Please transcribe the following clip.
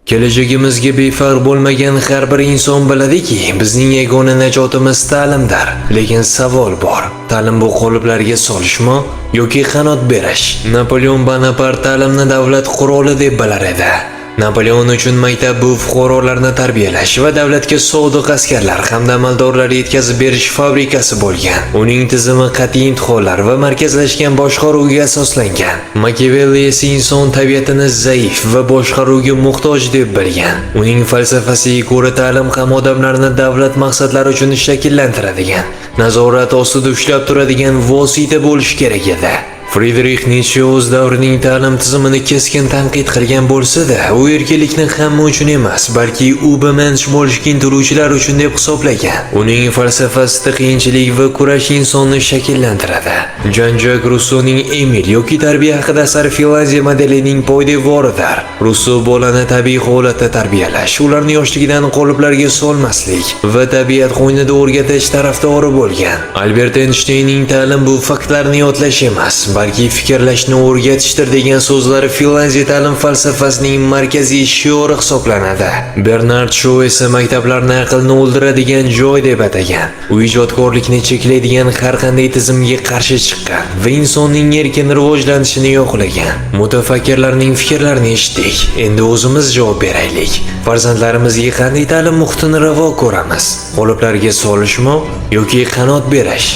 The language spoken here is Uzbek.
Kelajagimizga befarq bo'lmagan har bir inson biladiki, bizning yagona najotimiz ta'limdir. Lekin savol bor. Ta'lim bu qoliplarga solishmi yoki qanot berish? Napoleon Bonapart ta'limni davlat quroli deb bilar edi. Napoleon uchun maktab bu fuqarolarni tarbiyalash va davlatga sodiq askarlar hamda amaldorlar yetkazib berish fabrikasi bo'lgan. Uning tizimi qat'iy imtihonlar va markazlashgan boshqaruvga asoslangan. Machiavelli esa inson tabiatini zaif va boshqaruvga muhtoj deb bilgan. Uning falsafasiga ko'ra, ta'lim ham odamlarni davlat maqsadlari uchun shakllantiradigan, nazorat ostida ushlab turadigan vosita bo'lishi kerak edi. Fridrix Nitsche o'z davrining ta'lim tizimini keskin tanqid qilgan bo'lsa-da, u erkinlikni hamma uchun emas, balki übermensch bo'lishga intiluvchilar uchun deb hisoblagan. Uning falsafasida qiyinchilik va kurash insonni shakllantiradi. Jan-Jak Russoning Emil yoki tarbiya haqida asari Finlyandiya modelining poydevoridir. Russo bolani tabiiy holatda tarbiyalash, ularni yoshligidan qoliplarga solmaslik va tabiat qo'ynida o'rgatish tarafdori bo'lgan. Albert Eynshteynning "Ta'lim bu faktlarni yodlash emas, balki fikrlashni o'rgatishdir" degan so'zlari Finlyandiya ta'lim falsafasining markaziy shiori hisoblanadi. Bernard Shou esa maktablarni aqlni o'ldiradigan joy deb atagan. U ijodkorlikni cheklaydigan har qanday tizimga qarshi chiqqan va insonning erkin rivojlanishini yoqlagan. Mutafakkirlarning fikrlarini eshitdik. Endi o'zimiz javob beraylik. Farzandlarimizga qanday ta'lim muhitini ravo ko'ramiz? Qoliplarga solishmi yoki qanot berish?